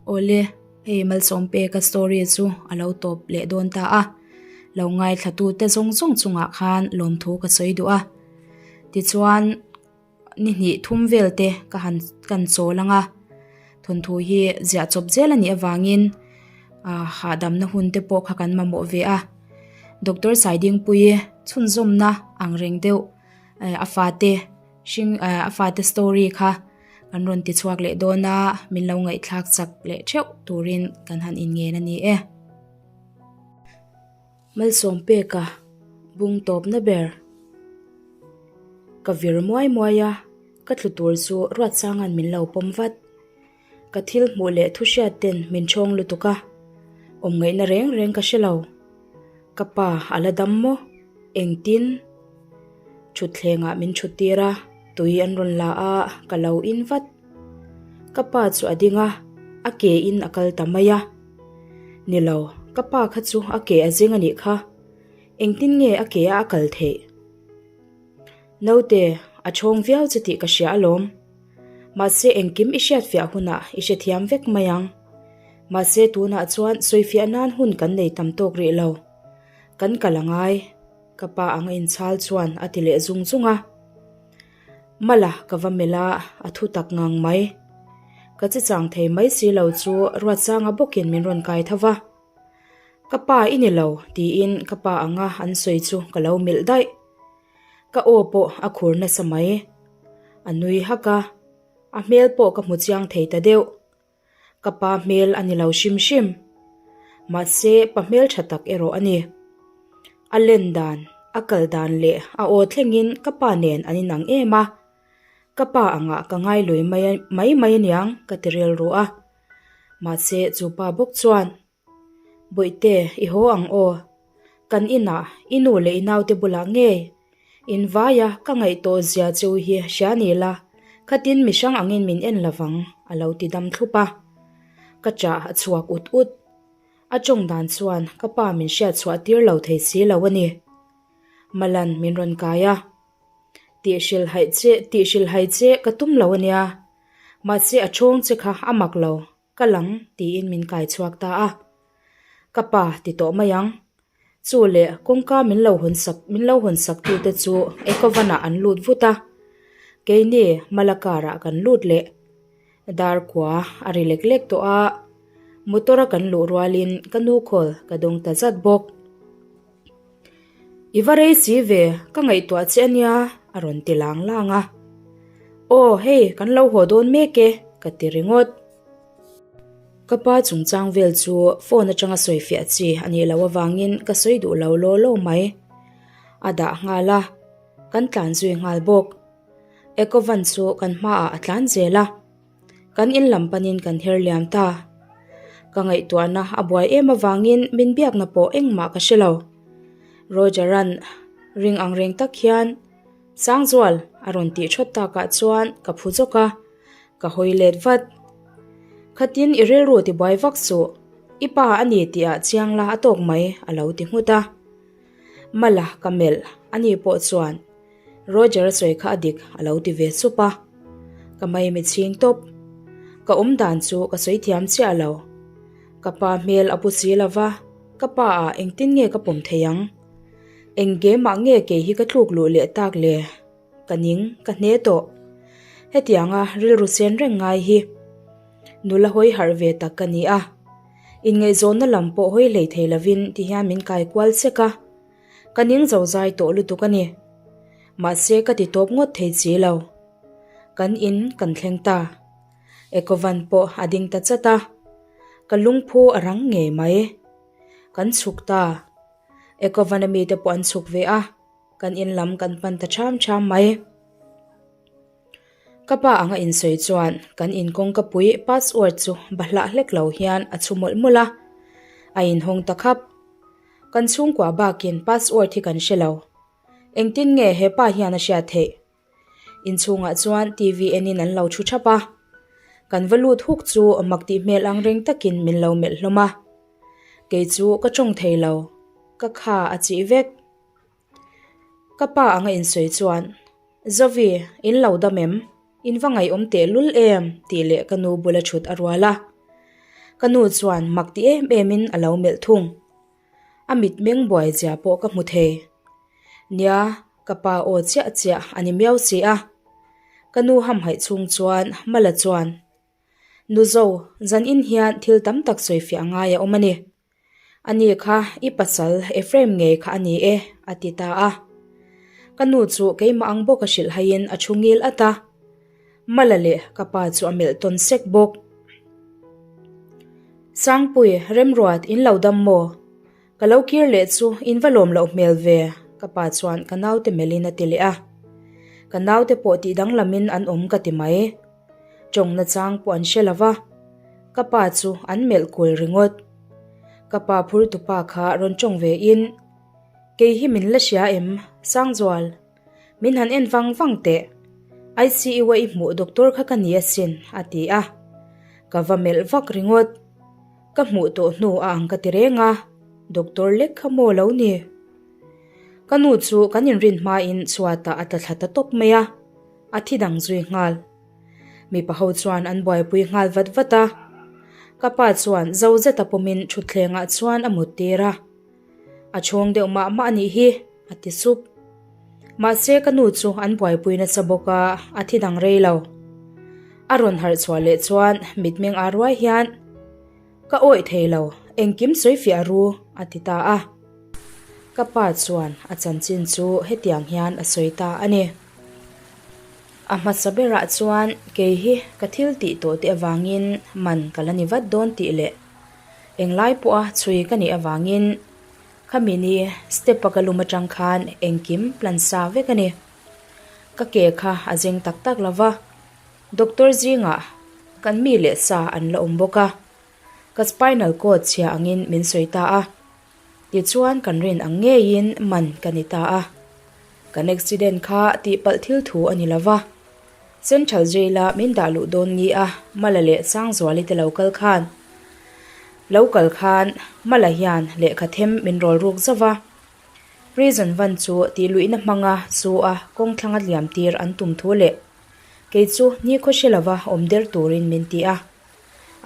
Awle, hei Malsawmpeka story chu a lo tawp leh dawn ta a, lo ngaithlatute zawng zawng chungah khan lawmthu ka sawi duh a. Tichuan, ni hnih thum vel te ka han kan chawl ang a, thawnthu hi ziah chawp zel a nih avangin ah hahdamna hun te pawh kha kan mamawh ve a. Doctor Saidingpuii chhunzawmna ang reng deuh eh a fate hring eh a fate story kha kan rawn ti chhuak leh dawn a, min lo ngaihthlak chak leh theuh turin kan han inngen a ni e. Malsawm peka bung tawpna ber ka vir muai muai a, ka tlu tur chu Ruatsanga'n min lo pawm vat. Ka thil hmuh leh thu hriat ten min ṭhawng lutuk a, awm ngaihna reng reng ka hre lo. Ka pa a la dam maw? Engtin? Ṭhutthlengah min ṭhut tir a, tui an rawn la a, ka lo in vat. Ka pa chu a ding a, a ke in a kal ta mai a. Ni lo, ka pa kha chu a ke a zing a nih kha. Engtin nge a ke a a kal theih? Naute, a chhawng viau che tih ka hria alawm. Mahse engkim i hriatfiah hunah i hrethiam vek mai ang. Mahse tunah chuan sawifiah nan hun kan nei tam tawk rih lo. Kan kal a ngai, ka pa anga inchhal chuan a ti leh zung zung a. Mala ka va melh a, a thu tak ngang mai. Ka che chang thei mai si lo chu Ruatsanga bawkin min rawn kai tho va. Ka pa i ni lo tiin ka pa anga an sawi chu ka lo melh daih. Ka aw pawh a khur nasa mai. A nui hak a, a hmel pawh ka hmu chiang thei ta deuh. Ka pa hmel a ni lo hrim hrim. Mahse, pa hmel tha tak erawh a ni. A len dan, a kal dan leh a aw thlengin ka pa nen an inang em a. Ka pa angah ka ngai lui mai mai mai aniang ka ti rilru a. Mahse, chu pa bawk chuan, Bawihte, i haw ang aw. Kan inah i nu leh i naute bulah ngei in vaia ka ngaih tawh zia cheu hi hria ni la, khatin mi hrang angin min en lovang, a lo ti dam thlup a. Ka chah a chhuak ut ut. A tawng dan chuan ka pa min hriat chhuah tir lo thei si lo a ni. Malan min rawn kai a. Tih hrilhhaih che, tih hrilhhai che ka tum lo a nia. Mahse a chhawng che kha a mak lo. Ka lang tiin min kai chhuak ta a. Ka pa ti tawh mai ang. Chu leh kawngka min lo hawn sak min lo hawn sak tute chu Ecovan ah an lut vut a. Keini Malakar ah kan lut leh. Dar kua a ri lek lek tawh a. Motor a kan luh rualin ka nu call ka dawng ta zat bawk. I va rei si ve, ka ngaihtuah che ania, a rawn ti lang lang a. Aw, hei, kan lo haw dawn mek e, ka ti ringawt. Ka pa chungchang vel chu phone atanga sawi fiah chi a nih loh avangin ka sawi duh lo law law mai. A dah nghal a, kan tlan zui nghal bawk. Ecovan chu kan hmaah a tlan zel a. Kan in lam panin kan her liam ta. Ka ngaihtuahna a buai em avangin min biakna pawh engmah ka hre lo. Roger-a'n ring ang reng tak hian, Sangzual! a rawn tih thawt takah chuan ka phu zawk a, ka hawi let vat. Khatin i rilru ti buai vak suh, i pa a ni tihah chiang la a tawk mai a lo ti nghut a. Mala ka melh, ani pawh chuan. Roger a sawi kha a dik a lo ti ve sup a, ka mai mi chhing tawp. Ka awm dan chu ka sawi thiam chiah lo. Ka pa hmel a pu si lo va, ka pa ah engtin nge ka pawm thei ang? Eng game ah nge kei hi ka tluk luh leh tak le? Ka ning, ka hne tawh. Hetianga rilru sen reng ngai hi nula hawi harh ve tak ka ni a, inngaihzawnna lam pawh hawi hlei thei lovin ti hian min kai kual sek a. Ka ning zo zai tawh lutuk a ni. Mahse ka ti tawp ngawt thei chi lo. Kan in kan thleng ta. Ecovan pawh a ding ta chat a. Ka lungphu a rang ngei mai. Kan chhuk ta. Ecovan a mite pawh an chhuk ve a. Kan in lam kan pan ta ṭham ṭham mai. Ka pa anga insawi chuan kan in kawngka pui password chu bahlah hlek lo hian a chhu mawlh mawlh a. A inhawng ta khap. Kan chhungkua bakin password hi kan hre lo. Engtin nge he pa hian a hriat theih? Inchhungah chuan TV enin an lo thu thap a. Kan va lut huk chu mak tih hmel ang reng takin min lo melh hlawm a. Kei chu ka tawng thei lo, ka kha a chih vek. Ka pa anga insawi chuan, Zovi, in lo dam em? In va ngaihawm teh lul em? tih leh ka nu bula thut a rual a. Ka nu chuan mak ti em emin a lo melh thung. A mitmeng buai zia pawh ka hmu thei. Nia, ka pa aw chiah chiah a ni miau si a. Ka nu hamhaih chhung chuan Mala chuan, Nu zo, zanin hian thil tam tak sawifiah ngai a awm a ni. A ni kha i pasal Ephraim ngei kha a ni e, a ti ta a. Ka nu chu keimah ang bawk a hrilh haiin a thu ngil at a. Mala leh ka pa chu a melh tawn sek bawk. Sangpui, Remruat, in lo dam maw? Ka lo kir leh chu in va lawm loh hmel ve, ka pa chuan ka naute melhin a ti leh a. Ka naute pawh tih danglamin an awm ka ti mai. Tawngna chang pawh an hre lo va, ka pa chu an melh kul ringawt. Ka pa phur tupa kha rawn tawng ve in, Kei hi min la hria em, Sangzual? Min han en vang vang teh. ICU a i hmuh doctor kha ka ni asin, a ti a. Ka va melh vak ringawt. Ka hmuh tawh hnu a ang ka ti reng a, doctor lek kha maw lo ni? Ka nu chu kan inrin hmain chhuatah a tla thla ta tawp mai a. A thi dang zui nghal. Mipa ho chuan an buaipui nghal vat vat a. Ka pa chuan zo zeta pawmin thutthlengah chuan a mut tir a. A chhawng deuh mah mah a nih hi, a ti sup. Mahse ka nu chu an buaipui nasa bawk a, a thi dang rei lo. A rawn harh chhuah leh chuan mitmeng aa ruai hian, Ka awih thei lo, engkim sawi fiah ru, a ti ta a. Ka pa chuan a chanchin chu hetiang hian a sawi ta a ni. A hmasa berah chuan kei hi ka thil tih tawh te avangin man ka la ni vat dawn tih leh englai pawha chhui ka nih avangin khami ni step a ka lum atang khan engkim plan sa vek a ni. Ka ke kha a zeng tak tak lo va, doctor zingah kan mi leh sa an la awm bawk a, ka spinal cord chhia angin min sawi ta a. Tichuan kan rin ang ngeiin man ka ni ta a. Kan accident kha tihpalh thil thu a ni lo va. Central Jail-a min dah luh dawn ni a Mala leh Sangzuali te lo kal khan lo kal khan Mala hian lehkha them min rawl ruk zauh va. Prison van chu tihluihna hmanga chu a kawng thlanga liam tir an tum thu leh kei chu nikhaw hre lova awm der turin min ti a.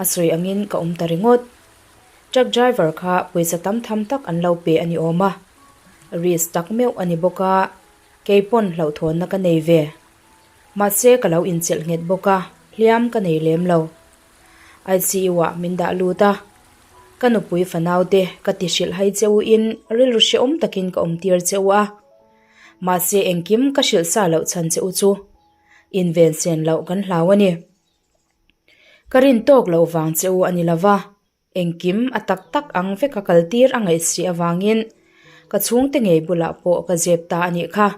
A sawi angin ka awm ta ringawt. Truck driver kha pawisa tam tham tak an lo pe a ni awm a, risk tak meuh a ni bawk a, kei pawn hlauhthawnna ka nei ve. Mahse ka lo inchelh nghet bawk a, hliam ka nei lem lo. ICU ah min dah lut a, ka nupui fanau te ka ti hrilh hai che u in rilru hrehawm takin ka awm tir che u a. Mahse engkim ka hrilh sa loh chhan che u chu inven sen loh kan hlau a ni. Ka rin tawk loh vang che u a ni lova, engkim a tak tak ang veka kal tir a ngaih si avangin ka chhungte ngei bulah pawh ka zep ta a nih kha.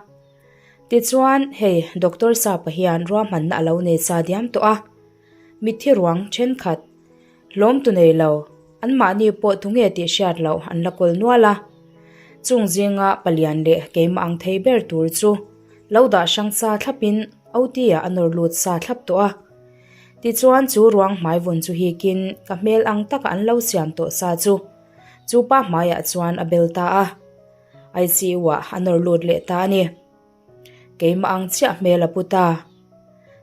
Tichuan, hei Doctor Sapa hian ruahmanna a lo nei sa diam tawh a, mitthi ruang thenkhat, hlawmtu nei lo, anmahni pawh tunge tih hriat loh an la kawl nual a. Chung zinga palian leh keimah ang thei ber tur chu lo dah hrang sa thlapin OT-ah a nawr lut sa thlap tawh a. Tichuan chu ruang hmai vun chu hikin ka hmel ang taka an lo siam tawh sa chu chu pa hmaiah chuan a bel ta a. ICU-ah a nawr lut leh ta a ni. Keimah ang chiah hmel a pu ta.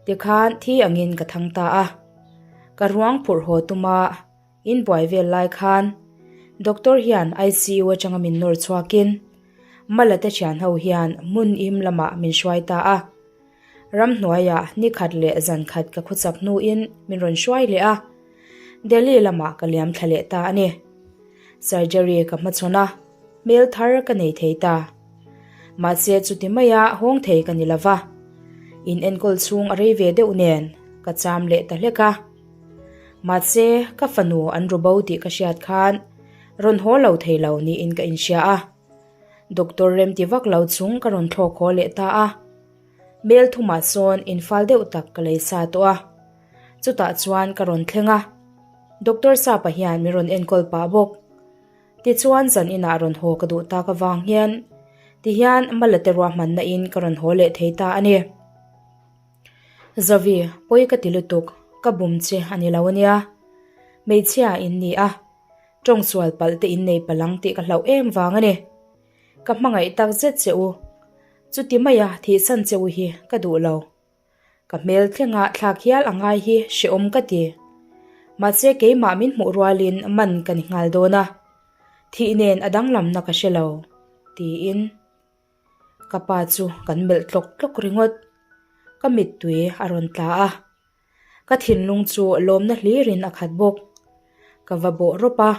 Tikhan thi angin ka thang ta a. Ka ruang phurh haw tuma inbuai vel lai khan Doctor hian ICU atanga min nawr chhuakin Mala te thian ho hian hmun im lamah min hruai ta a. Ramhnuaiah ni khat leh zan khat ka khuchak hnuin min rawn hruai leh a, Delhi lamah ka liam thla leh ta a ni. Surgery ka hmachhawn a, hmel thar ka nei thei ta. Mahse chuti maia hawng thei ka ni lo va, in enkawl chhung a rei ve deuh nen ka cham leh ta hlek a. Mahse ka fanu an ru bo tih ka hriat khan rawn haw lo thei lo niin ka inhria a. Doctor remti vak lo chung ka rawn thlawk haw leh ta a. Mel thumah sawn infal deuh tak ka lei sa tawh a. Chutah chuan ka rawn thleng a. Doctor Sapa hian min rawn enkawl pah bawk. Tichuan zan inah rawn haw ka duh tak avang hian tihian Malate ruahmanna in ka rawn haw leh thei ta a ni. Zavi, pawi ka ti lutuk, ka bum che a ni lo ania. Hmeichhia in ni a. Tawng sual palh te in nei palh ang tih ka hlauh em vang a ni. Ka hmangaih tak zet che u. Chuti maia thihsan che u hi ka duh lo. Ka hmel thlenga thlak hial a ngai hi hrehawm ka ti. Mahse keimah min hmuh rualin man ka ni nghal dawn a, thih nen a danglamna ka hre lo, tiin ka pa chu kan melh tlawk tlawk ringawt. Ka mittui a rawn tla a, ka thinlung chu lawmna hlirin a khat bawk. Ka va bawh rawp a,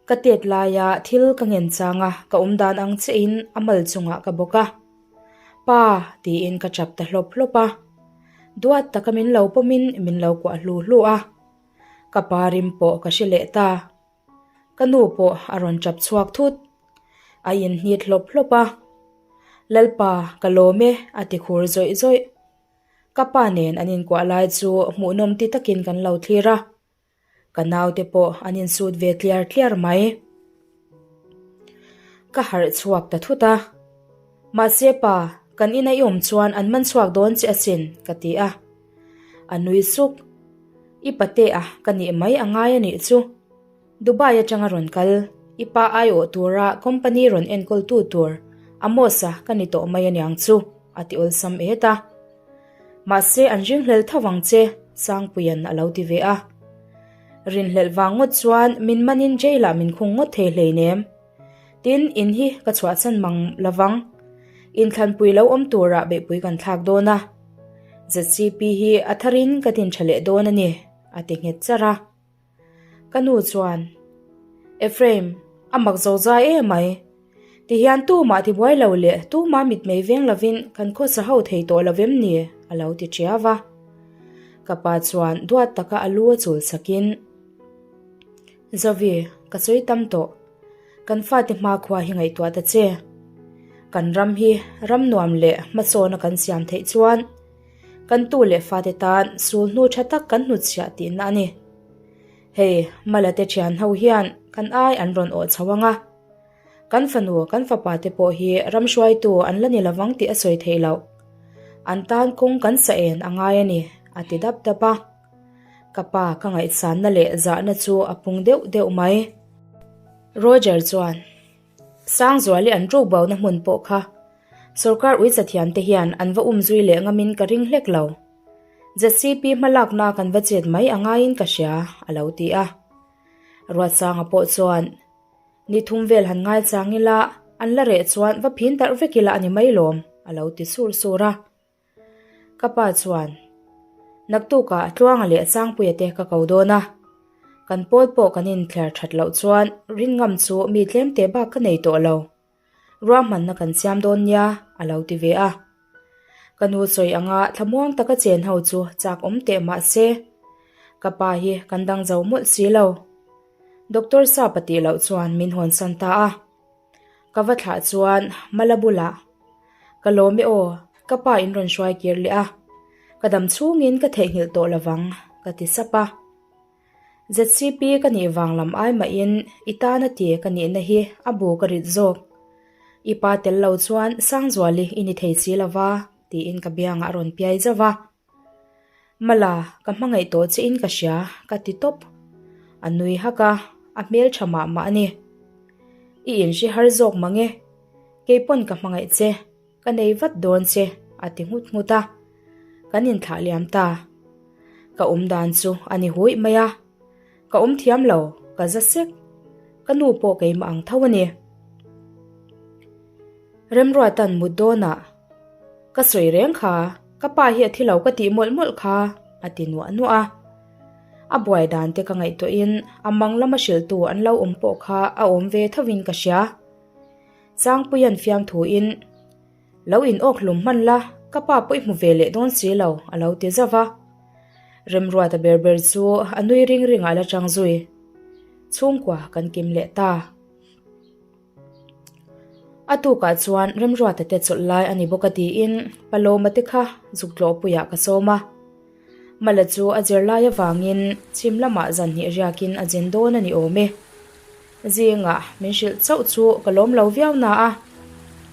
ka tet laia thil ka ngen chang a, ka awm dan ang chiahin a mal chungah ka bawk a. Pa! tiin ka chap ta hlawp hlawp a. Duat taka min lo pawmin min lo kuah hlu hlu a. Ka pa rim pawh ka hre leh ta. Ka nu pawh a rawn chap chhuak thut. A inhnit hlawp hlawp a. Lalpa, ka lawm e, a ti khur zawih zawih. Ka pa nen an inkuah lai chu hmuhnawm ti takin kan lo thlir a. Ka naute pawh an insut ve tliar tliar mai. Ka harh chhuak ta thut a. Mahse pa, kan ina i awm chuan an man chhuak dawn che asin, ka ti a. A nui suk. I pate a ka nih mai a ngai a nih chu. Dubai atanga rawn kal, i pa aiawh tura company rawn enkawltu tur Amos-a ka ni tawh mai aniang chu, a ti awlsam et a. Mahse an ringhlel tho vang che, Sangpuia'n a lo ti ve a. Rinhlelh vang ngawt chuan min manin jail-ah min khung ngawt thei hleinem. Tin, in hi ka chhuahsan mang lo vang. Inthlanpui lo awm turah beihpui kan thlak dawn a. ZCP hi a tharin ka din tha leh dawn a ni, a ti nghet charh a. Ka nu chuan, Ephraim, a mak zo zai em mai. Tihian tumah tibuai lo leh tumah mitmei veng lovin kan khawsa ho thei tawh lo vem ni? a lo ti ṭiau a. Ka pa chuan duat taka a lu a chul sakin, Zovi, ka sawi tam tawh. Kan fate hmakhua hi ngaihtuah ta che. Kan ram hi ram nuam leh hmasawna kan siam theih chuan Kan tu leh fate tan sul hnu tha tak kan hnutchhiah tihna a ni. Hei, Mala te thian ho hian kan ai an rawn awh chho ang a. Kan fanu, kan fapa te pawh hi ram hruaitu an la ni lovang tih a sawi theih loh. An tan kawng kan sa en a ngai a ni, a ti dap dap a. Ka pa ka ngaihsanna leh zahna chu a pung deuh deuh mai. Roger chuan, Sangzuali an ruk bo na hmun pawh kha Sorkar uicha thiam te hian an va um zui leh ngamin ka ring hlek lo. ZCP hmalakna kan va chet mai a ngaiin ka hria, a lo ti a. Ruatsanga pawh chuan, Ni thum vel han ngaichang ila, an la reh chuan va phin darh vek ila a ni mai lawm, a lo ti sur sur a. Ka pa chuan, Naktukah Tluanga leh Sangpuia te ka ko dawn a, kan pawl pawh kan inthler that loh chuan rinngam chu mi tlemte bak ka nei tawh lo. Ruahmanna kan siam dawn nia, a lo ti ve a. Ka nu sawi anga thlamuang taka chen ho chu chak awm teh mah se, ka pa hi kan dang zo mawlh si lo. Doctor Sapa tih loh chuan min hawnsan ta a. Ka va thlah chuan Mala bulah, Ka lawm e aw, ka pa in rawn hruai kir leh a, ka dam chhungin ka theihnghilh tawh lovang, ka ti sap a. ZCP ka nih vang lam ai mahin i tana ti ka nihna hi a bu ka rit zawk. I pa tel lo chuan Sangzuali i ni thei si lova, tiin ka biangah a rawn piai zauh a. Mala, ka hmangaih tawh che in ka hria, ka ti tawp. A nui hak a, a hmel tha mah mah a ni. I inhre har zawk mang e, kei pawn ka hmangaih che, ka nei vat dawn che, a ti nghut nghut a. Kan inthlah liam ta. Ka awm dan chu a ni huih mai a. Ka awm thiam lo, ka za sek. Ka nu pawh keimah ang tho a ni. Remruatan mut dawnah, Ka sawi reng kha, ka pa hi a thi lo ka tih mawlh mawlh kha, a ti nuah nuah a. A buai dan te ka ngaihtuahin a mang lama hrilhtu an lo awm pawh kha a awm ve thovin ka hria. Sangpuia'n fiamthuin, Lo in awk hlum hman la, ka pa pawh i hmu ve leh dawn si lo, a lo ti zauh va. Remruata ber ber chu a nui ring ring ah la chang zui. Chhungkua kan kim leh ta. A tukah chuan Remruata te chawlh lai a ni bawk a tiin Palawma te kha zuk tlawhpuiah ka sawm a. Mala chu a zir lai avangin chhim lamah zan hnih riakin a zin dawn a ni awm e. Zingah min hrilh chauh chu ka lawm lo viau na a,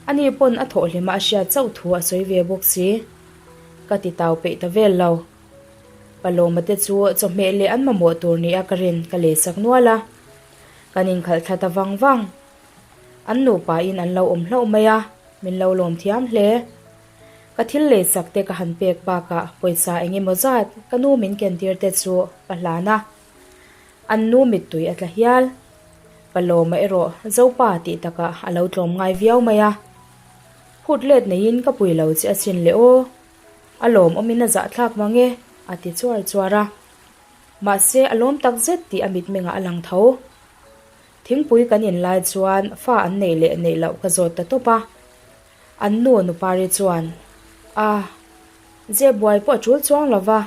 ani pawn a thawh hlima a hriat chauh thu a sawi ve bawk si. Ka ti tau peih ta vel lo. Palawma te chu chawhmeh leh an mamawh tur nia ka rin ka lei sak nual a. Kan inkhalh thla ta vang vang. An nupa in an lo awm hlauh mai a, min lo lawm thiam hle. Ka thil lei sak te ka han pek bakah pawisa eng emaw zat ka nu min ken tir te chu ka hlan a. An nu mittui a tla hial. Palawma erawh Zopa tih takah a lo tlawm ngai viau mai a. Phut let neiin ka pui lo che asin le aw. A lawmawmin a zahthlak mang e, a ti chuar chuar a. Mahse a lawm tak zet tih a mitmengah a lang tho. Thingpui kan in lai chuan fa an neih leh neih loh ka zawt ta tawp a. An nu Nupari chuan, A, zep buai pawh a tul chuang lo va.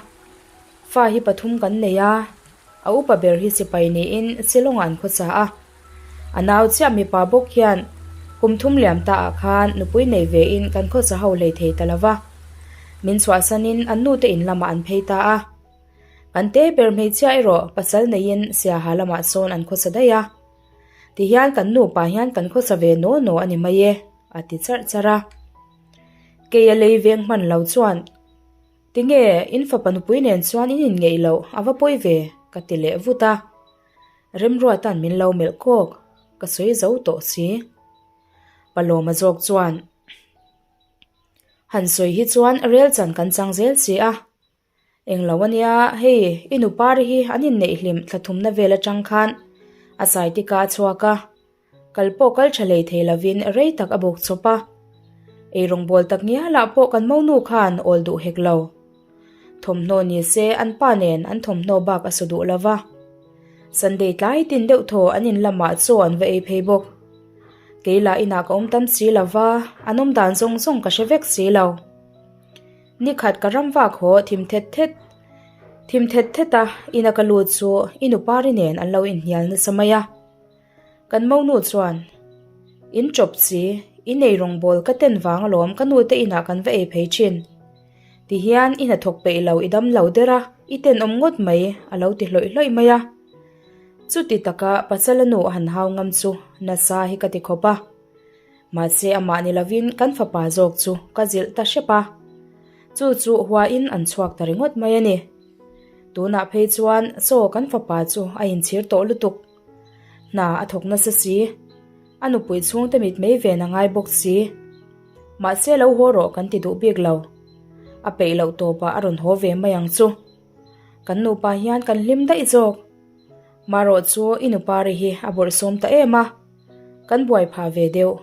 Fa hi pathum kan nei a, a upa ber hi sipai niin Shillong-ah an khawsa a. A nau chiah mipa bawk hian kum thum liam ta ah khan nupui nei ve in kan khawsa ho hlei thei ta lo va. Min chhuahsanin an nute in lamah an phei ta a. Kan te ber hmeichhia erawh pasal neiin Siaha lamah sawn an khawsa daih a. Tihian kan nupa hian kan khawsa ve naw naw a ni mai e, a ti charh charh a. Kei a lei veng hman lo chuan Tinge in fapa nupui nen chuan in inngeih loh a va pawi ve, ka ti leh vut a. Remruata'n min lo melh kawk, ka sawi zo tawh si. Palawma zawk chuan han sawi hi chuan rel chan kan chang zel si a. Englo ania, hei i nupari hi an inneih hlim thla thumna vel atang khan a saitika a chhuak a. Kal pawh kal tha hlei thei lovin rei tak a bawk chawp a. Eirawngbawl tak ngialah pawh kan monu khan awl duh hek lo. Thawmhnaw ni se an pa nen an thawmhnaw bak a su duh lo va. Sunday tlai tin deuh thaw an in lamah chaw an va ei phei bawk. Kei lah inah ka awm tam si lo va, an awm dan zawng zawng ka hre vek si lo. Ni khat ka ram vak haw thim thet thet thim thet thet a, ina ka lut chu i nupari nen an lo inhnial nasa mai a. Kan monu chuan, In chawp si, in ei rawngbawl ka ten vang alawm ka nute inah kan va ei phei thin. Tihian i hnathawk peih lo i dam lo der a, i tenawm ngawt mai a lo ti hlawih hlawih mai a. Chuti taka pasala nu a han hau ngam chu nasa hi ka ti khawp a. Mahse amah ni lovin kan fapa zawk chu ka zilh ta hrep a. Chu chu huain an chhuak ta ringawt mai a ni. Tunah phei chuan saw kan fapa chu a inchhir tawh lutuk. Hna a thawk nasa si. A nupui chhungte mit mei ven a ngai bawk si. Mahse lo haw rawh kan ti duh bik lo. A peih loh tawpah a rawn haw ve mai ang chu. Kan nupa hian kan hlim daih zawk. Marawh chu i nupari hi a bawrhsawm ta em a. Kan buai phah ve deuh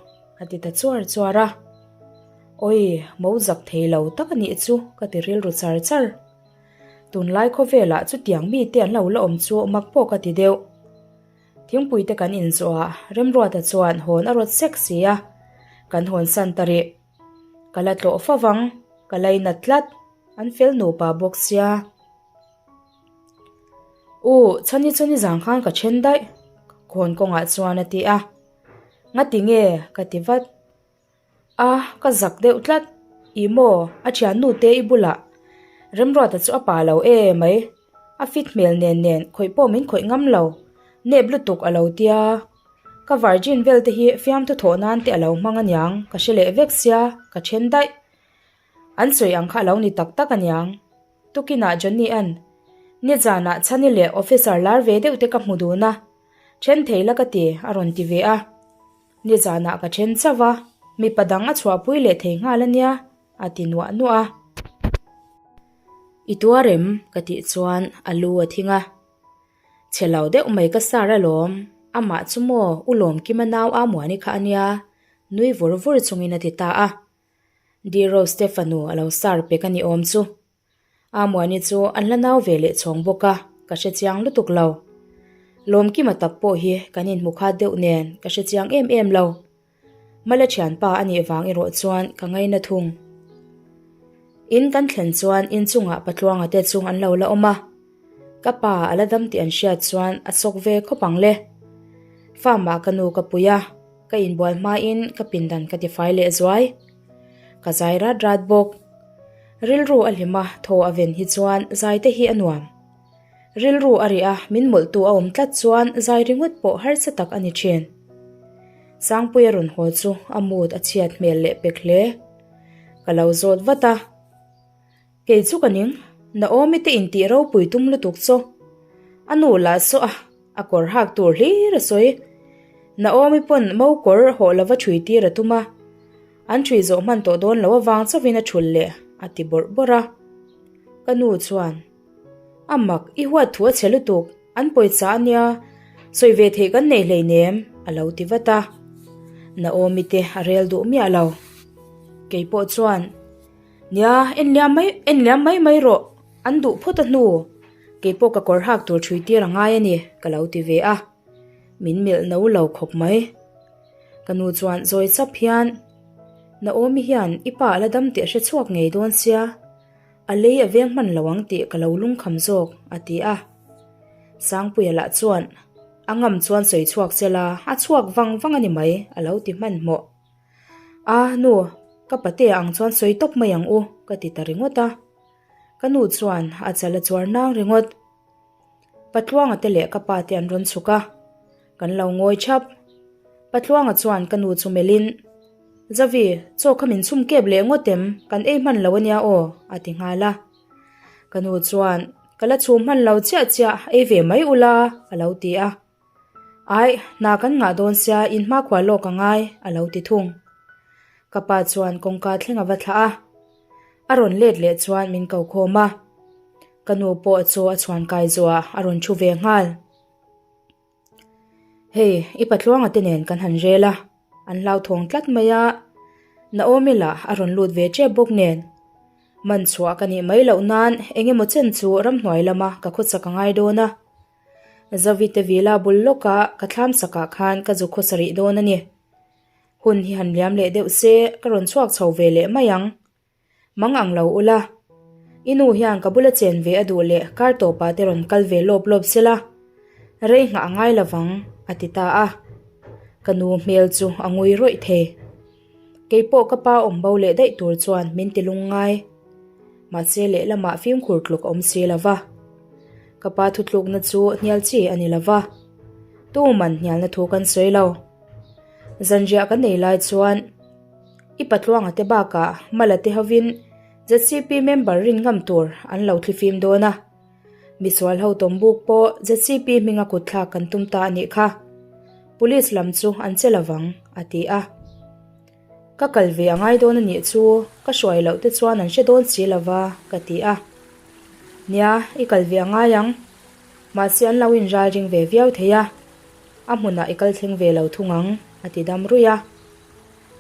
a ti ta chuar chuar a. Awi, mo zak thei lo tak a nih chu ka ti rilru char char. Tunlai khawvelah chutiang mite an lo la awm chu mak pawh ka ti deuh. Thingpuite kan inzawh a, Remruata chuan hawn a rawt sek si a, kan hawn san ta rih. Ka la tlawh fo vang, ka lainat tlat, an fel nupa bawk sia. U, chhani chu nizan khan ka then daih, khawn kawngah chuan a ti a. Ngati nge? ka ti vat. A, ka zak deuh tlat. Ih maw, a thiannu te i bulah Remruata chu a pa lo e mai. A fit hmel nen nen khawih pawh min khawih ngam lo. Nep lutuk a lo tia. Ka virgin vel te hi fiamthu thawh nan te a lo hmang aniang, ka hre leh vek sia, ka then daih. An sawi ang kha a lo ni tak tak aniang. Tukinah Johnny an nizanah Chhani leh officer lar ve deuh te ka hmu dun a, then thei la ka ti a rawn ti ve a. Nizanah ka then chauh a, mipa dang a chhuahpui leh thei nghal ania a ti nuah nuah a. I tuar em? ka tih chuan a lu a thing a. Chhe lo deuh mai ka sar alawm, amah chu maw U Lawmkima nau a Muani kha ania nui vur vur chungin a ti ta a. Di Rose te fanu a lo sar pek a ni awm chu. Amuani chu an la nau ve leh chhawng bawk a, ka hre chiang lutuk lo. Lawmkima tak pawh hi kan inhmu khat deuh nen ka hre chiang em em lo. Mala thianpa a nih vang erawh chuan ka ngaina thung. In kan thlen chuan inchungah Patluanga te chu an lo la awm a. Ka pa a la dam tih an hriat chuan a chawk ve khawp ang le. Farm ah ka nu ka pui a, ka inbual hmain ka pindan ka tifai leh zuai. Ka zai rat rat bawk. Rilru a hlim a, thaw a ven hi chuan zai te hi a nuam. Rilru a rih a, min mawlhtu a awm tlat chuan zai ringawt pawh harsa tak a ni thin. Sangpuia rawn haw chu a mood a chhiat hmel leh pek hle. Ka lo zawt vat a. Kei chu ka ning, Naomi te intih ropui tum lutuk chu. A nu lah saw a, a kawr hak tur hlir a sawi. Naomi pawn mo kawr hawh lova ṭhui tir a tum a, an ṭhui zawh hman tawh dawn lo avang chauhin a ṭhulh leh a ti bawrh bawrh a. Ka nu chuan, A mak, i huat thu a chhe lutuk. An pawisa a nia, sawi ve theih kan nei hleinem, a lo ti vat a. Naomi te a rel duh miah lo. Kei pawh chuan, Nia, en liam mai, en liam mai mai rawh, an duh phawt a hnu, kei pawh ka kawr hak tur ṭhui tir a ngai a ni, ka lo ti ve a. Min melh no lo khawp mai. Ka nu chuan zawi chap hian, Naomi hian i pa a la dam tih a hre chhuak ngei dawn sia, A lei a veng hman lo ang tih ka lo lungkham zawk, a ti a. Sangpuia lah chuan, A ngam chuan sawi chhuak se la, a chhuak vang vang a ni mai, a lo ti hmanhmawh. A, nu, ka patea ang chuan sawi tawp mai ang u, ka ti ta ringawt a. Ka nu chuan a chal a chuar nang ringawt. Patluanga te leh ka pa te an rawn chhuk a, kan lo ngawi thap. Patluanga chuan ka nu chu melhin, Zavi, chaw kha min chhum kep leh ngawt em? Kan ei hman lo ania aw, a ti nghal a. Ka nu chuan, Ka la chhum hman lo chiah chiah, ei ve mai ula, a lo ti a. Aih, hna kan ngah dawn sia, in hmakhua lawk a ngai, a lo ti thung. Ka pa chuan kawngka thleng a va thlah a. A rawn let leh chuan min ko khawm a. Ka nu pawh chaw a chhuan kai zawhah a rawn thu ve nghal. Hei, i patluanga te nen kan han rel a, an hlauthawng tlat mai a. Naomi lah a rawn lut ve tep bawk nen. Man chhuah ka nih mai loh nan eng emaw chen chu ramhnuai lama ka khawchak a ngai dawn a. Zavite vila bul lawka ka thlam sakah khan ka zu khawsa rih dawn a ni. Hun hi han liam leh deuh se ka rawn chhuak chho ve leh mai ang. Mang ang lo ula. I nu hian ka bula chen ve a duh leh kar tawpah te rawn kal ve lawp lawp se la, rei nghah a ngai lovang, a ti ta a. Ka nu hmel chu a ngui rawih thei. Kei pawh ka pa awm bo leh daih tur chuan min ti lung ngai. Mahse lehlamah fimkhur tluk a awm si lo va. Ka pa thutlukna chu hnial chi a ni lo va. Tuman hnialna thu kan sawi lo. Zanriah kan nei lai chuan i patluanga te bakah Mala te hovin ZCP member rin ngam tur an lo thlifim dawn a. Misual ho tawmbuk pawh ZCP hminga kutthlak kan tum ta a nih kha. Police lam chu an che lovang, a ti a. Ka kal ve a ngai dawn a nih chu, ka hruai loh te chuan an hre dawn si lova, ka ti a. Nia, i kal ve a ngai ang. Mahse an lo inral ring ve viau thei a. A hmunah i kal thleng ve lo thung ang, a ti dam ruih a.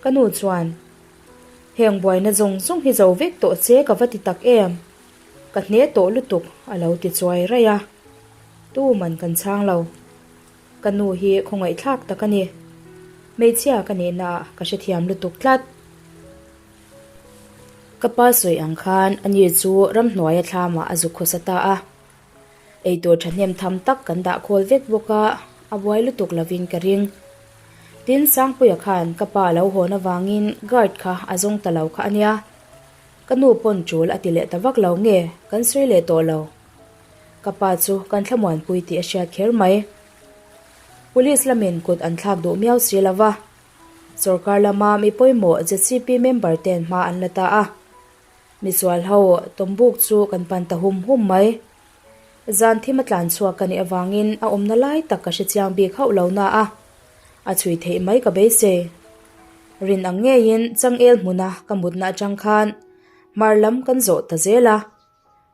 Ka nu chuan, Heng buaina zawng zawng hi zo vek tawh che ka va ti tak em? Ka hne tawh lutuk, a lo ti chuai raih a. Tuman kan chhang lo. Ka nu hi khawngaihthlak tak a ni. Hmeichhia ka nihnaah ka hrethiam lutuk tlat. Ka pa sawi ang khan ani chu ramhnuaia thlamah a zuk khawsa ta a. Eitur thahnem tham tak kan dah khawl vek bawk a, a buai lutuk lovin ka ring. Tin, Sangpuia khan ka pa a lo hawn avangin guard kha a zawng ta lo kha a nia. Ka nu pawn tul a ti leh ta vak lo nge kan sawi leh tawh lo. Ka pa chu kan thlamuanpui tih a hriat kher mai. Police lamin kut an thlak duh miau si lo va, sorkar lama mi pawimawh ZCP member ten hma an la ta a. Misual ho tawmbuk chu kan pan ta hum hum mai. Zan thim a tlan chhuak ka nih avangin a awmna lai tak ka hre chiang bik hauh lo na a, a chhui theih mai ka beisei. Rin ang ngeiin changel hmuna ka mutna atang khan hmar lam kan zawh ta zel a,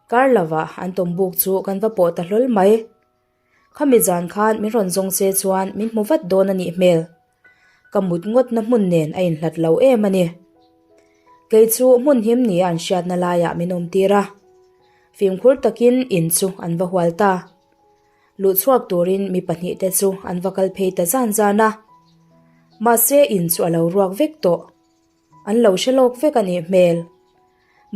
kar lovah an tawmbuk chu kan va pawh ta hlawl mai. Khami zan khan min rawn zawng che chuan min hmu vat dawn a nih hmel. Ka mut ngawtna hmun nen a inhlat lo em a ni. Kei chu hmun him nia an hriatna laiah min awm tir a. Fimkhur takin in chu an va hual ta. Luhchhuak turin mi pahnihte chu an va kal phei ta zan zan a. Mahse in chu a lo ruak vek tawh. An lo hre lawk vek a nih hmel.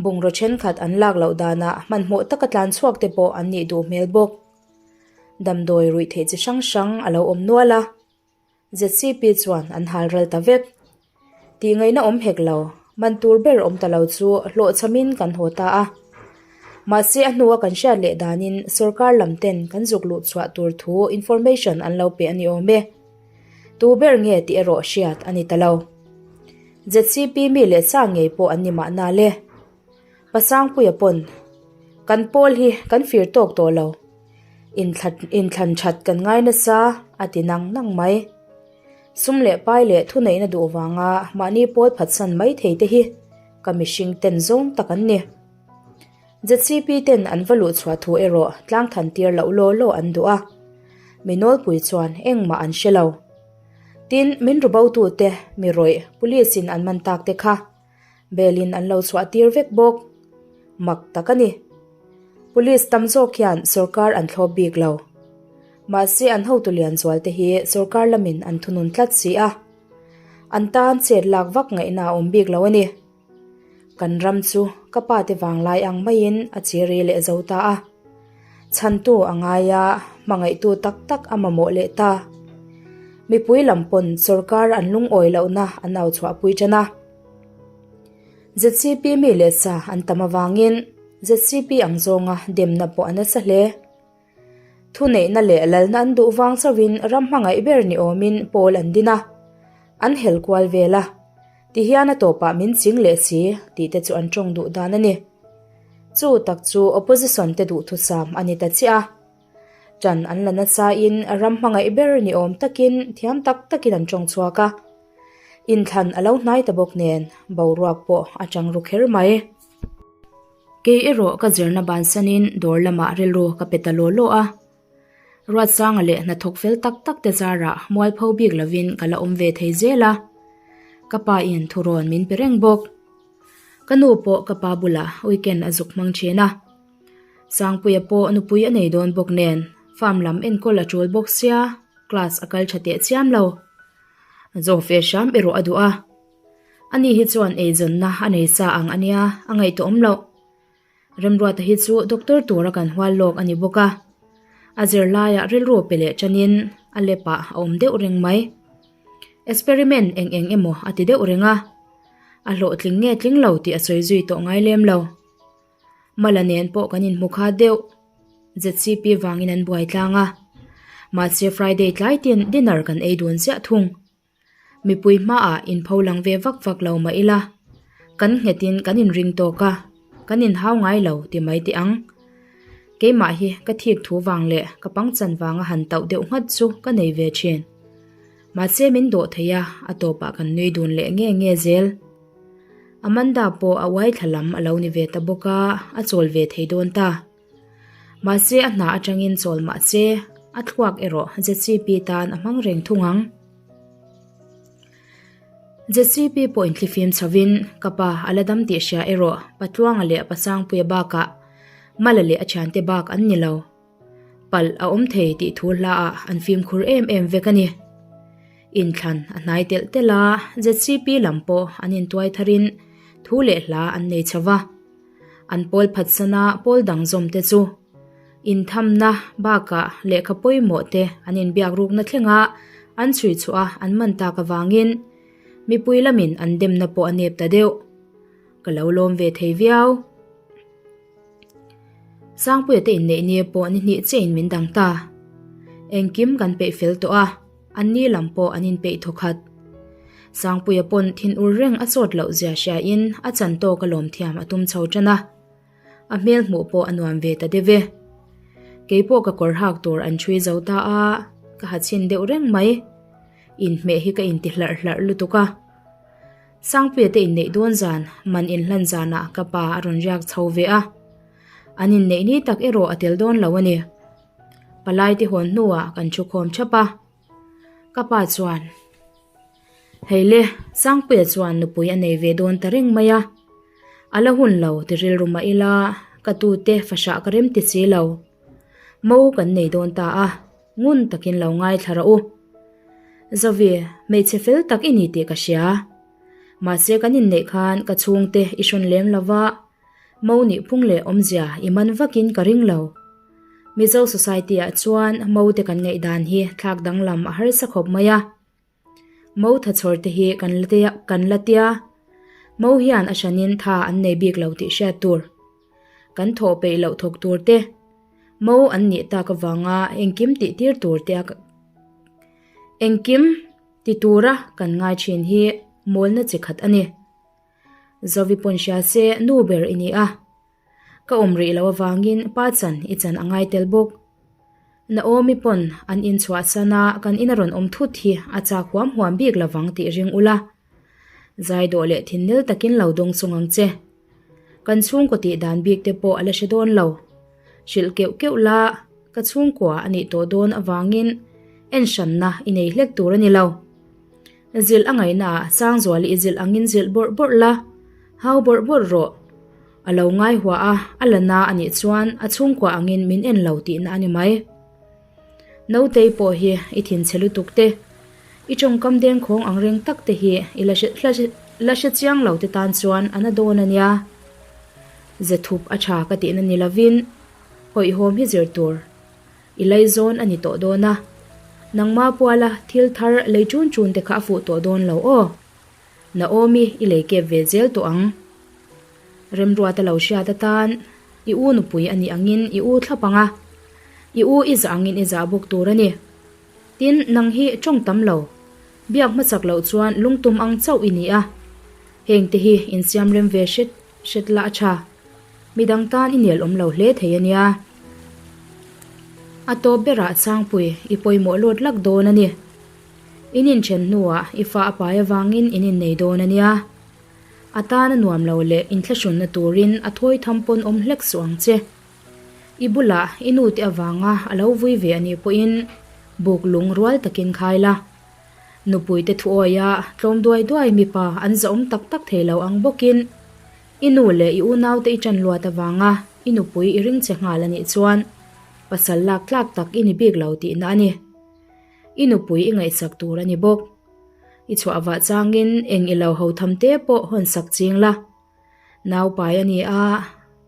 Bungraw thenkhat an lak loh danah hmanhmawh taka tlan chhuak te pawh an nih duh hmel bawk. Damdawi ruih theih chi hrang hrang a lo awm nual a. ZCP chuan an hal ral ta vek. Tih ngaihna awm hek lo, man tur ber awm ta lo chu hlawhchhamin kan haw ta a. Mahse a hnua kan hriat leh danin sorkar lam ten kan zuk luh chhuah tur thu information an lo pe a ni awm e. Tu ber nge tih erawh hriat a ni ta lo. ZCP mi leh sa ngei pawh an ni mahna le. Pasangpuia pawn kan pawl hi kan fir tawk tawh lo. Inthlan that kan ngai nasa a ti nang nang mai. Sum leh pai leh thuneihna duh vanga mahni pawl phatsan mai thei te hi ka mihring ten zawng tak an ni. ZCP ten an va luh chhuah thu erawh tlang than tir loh law law an duh a. Mi nawlpui chuan engmah an hre lo. Tin, min ru botute mi rawih police in an man tak te kha bail in an lo chhuah tir vek bawk. Mak tak a ni. Police tam zawk hian sorkar an thlawp bik lo. Mahse an hotu lian zual te hi sorkar lamin an thunun tlat si a. An tan chet lak vak ngaihna a awm bik lo a ni. Kan ram chu ka pa te vanglai ang maiin a chiri leh zo ta a. Chhantu a ngai a, hmangaihtu tak tak a mamawh leh ta. Mipui lam pawn sorkar an lungawi lohna an au chhuahpui tan a. ZCP mi leh sa an tam avangin ZCP ang zawnga demna pawh a nasa hle. Thuneihna leh lalna an duh vang chauhin ram hmangaih ber ni awmin pawl an din a, an hel kual vel a, tihian a tawpah min ching leh si tih te chu an tawng duh dan a ni. Chu tak chu opposition te duhthusam a ni ta chiah a. Ṭan an la nasain ram hmangaih ber ni awm takin thiam tak takin an tawng chhuak a. Inthlan a lo hnai ta bawk nen boruak pawh a chang ru kher mai. Kei erawh ka zirna bansanin dawr lamah rilru ka pe ta law law a. Ruatsanga leh hnathawk fel tak tak te zarah mualpho bik lovin ka la awm ve thei zel a. Ka pa in thurawn min pe reng bawk. Ka nu pawh ka pa bulah weekend a zuk hmang thin a. Sangpuia pawh nupui a nei dawn bawk nen farm lam enkawl a tul bawk sia class a kal tha teh chiam lo. Zawh fe hram erawh a duh a. Ani hi chuan eizawnna a nei sa ang a nia, a ngaihtuahawm loh. Remruata hi chu doctor tura kan hual lawk a ni bawk a, a zirlaiah rilru pe leh tanin a lepah a awm deuh reng mai. Experiment eng eng emaw a ti deuh reng a, a hlawhtling nge tling lo tih a sawi zui tawh ngai lem lo. Mala nen pawh kan inhmu kha deuh, ZCP vangin an buai tlang a, mahse Friday tlai tin dinner kan ei dun ziah thung. Mipui hmaah inpho lang ve vak vak lo mah ila, kan nghetin kan inring tawk a, kan inhau ngai lo ti mai teh ang. Keimah hi ka thik thu vang leh ka pangchan vanga han tauh deuh nghat chu ka nei ve thin. Mahse min dawh thei a, a tawpah kan nui dun leh nge nge zel. Amanda pawh a uai thla lam a lo ni ve ta bawk a, a chawl ve thei dawn ta. Mahse a hna atangin chawl mah se, a thluak erawh ZCP tan a hmang reng thung ang. ZCP pawh inthlifim chhovin ka pa a la dam tih hria erawh Patluanga leh Pasangpuia bakah Mala leh a thiante bak an ni lo. Palh a awm thei tih thu hlaah an fimkhur em em vek a ni. Inthlan a hnai telh telh a, ZCP lam pawh an intuai tharin thu leh hla an nei chho va. An pawl phatsana pawl dang zawm te chu inthamna bakah lehkha pawimawh te an inbiak rukna thlenga an chhui chhuah a an man tak avangin mipui lamin an demna pawh a nep ta deuh. Ka lo lawm ve thei viau. Sangpuia te inneih ni pawh ni hnih chiahin min dang ta. Engkim kan peih fel tawh a. An ni lam pawh an inpeih thawkhat. Sangpuia pawn thinur reng a chawt loh zia hriain a chan tawk a lawm thiam a tum chho tan a. A hmel hmuh pawh a nuam ve ta deuh e. Kei pawh ka kawr hak tur an chhui zo ta a, ka ha chhin deuh reng mai. Inhmeh hi ka inti hlarh hlarh lutuk a. Sangpuia te inneih dawn zan, man inhlan zanah ka pa a rawn riak chho ve a. An inneih ni tak erawh a tel dawn lo a ni. Palai te hawn hnuah kan thu khawm thap a, ka pa chuan, Hei le, Sangpuia chuan nupui a nei ve dawn ta reng mai a, a la hun lo ti rilru mah ila ka tute fahrah ka rem ti si lo. Mo kan nei dawn ta a, ngun takin lo ngaithla rawh u. Zovi, hmeichhe fel tak i ni tih ka hria. Mahse kan inneih khan ka chhungte i hrawn lem lo va, Mo nih phung leh awmzia i man vakin ka ring lo. Mizo society ah chuan mo te kan ngaihdan hi thlak danglam a harsa khawp mai a. Mo tha chhawr te hi kan la tia kan la tia. Mo hian a hranin tha an nei bik lo tih hriat tur. Kan thawh peih loh thawk tur te, mo an nih tak avanga engkim tih tir tur te a engkim ti tura kan ngai thin hi mawlna chi khat a ni. Zovi pawn hria se nu ber i ni a, ka awm rih loh avangin pa chan i chan a ngai tel bawk. Naomi pawn an inchhuah san a kan ina rawn awm thut hi a chak huam huam bik lovang tih ring ula. Zaidawh leh thinnel takin lo dawng chung ang che. Kan chhungkaw tih dan bik te pawh a la hre dawn lo. Hrilh keuh keuh la, ka chhungkua a nih tawh dawn avangin en hranna i nei hlek tur a ni lo. Zilh a ngaihnaah Sangzuali i zilh angin zilh bawrh bawrh la, hau bawrh bawrh rawh. A lo ngai hua a, a la na a nih chuan a chhungkua angin min en lo tihna a ni mai. Nautei pawh hi i thinchhe lutuk te, i tawngkam dengkhawng ang reng tak te hi i la la hre chiang lo te tan chuan a na dawn a nia. Ze thup a tha ka tihna ni lovin hawihhawm hi zir tur i laizawn a ni tawh dawn a, nangma puala thil thar lei chun chun te kha a fuh tawh dawn lo aw. Naomi i lei kep ve zel tawh ang. Remruata lo hriat atan i u nupui a nih angin i u thlap ang a, i u i zah angin i zah bawk tur a ni. Tin, nang hi tawng tam lo, biak hmasak loh chuan lungtum ang chauh i ni a. Hengte hi insiam rem ve hret hret la a tha. Midang tan i nel awm lo hle thei a nia. A tawp berah Changpui i pawimawh lawt lak dawn a ni. In inthen hnuah i fa a pai avangin in innei dawn a nia. A tan a nuam lo leh inthlahrunna turin a thawi tham pawn awm hlek suh ang che. I bulah i nute avanga a lo vui ve a nih pawhin buk lung rual takin khai la. Nupuite thuawia tlawm duai duai mipa an zahawm tak tak thei lo ang bawkin i nu leh i unaute i ṭan luat avanga i nupui i ring che nghal a nih chuan pasal lak tlak tak i ni bik lo tihna a ni. I nupui i ngaihsak tur a ni bawk. I chhuah vah changin eng i lo ho tham te pawh hawn sak ching la. Nau pai a ni a,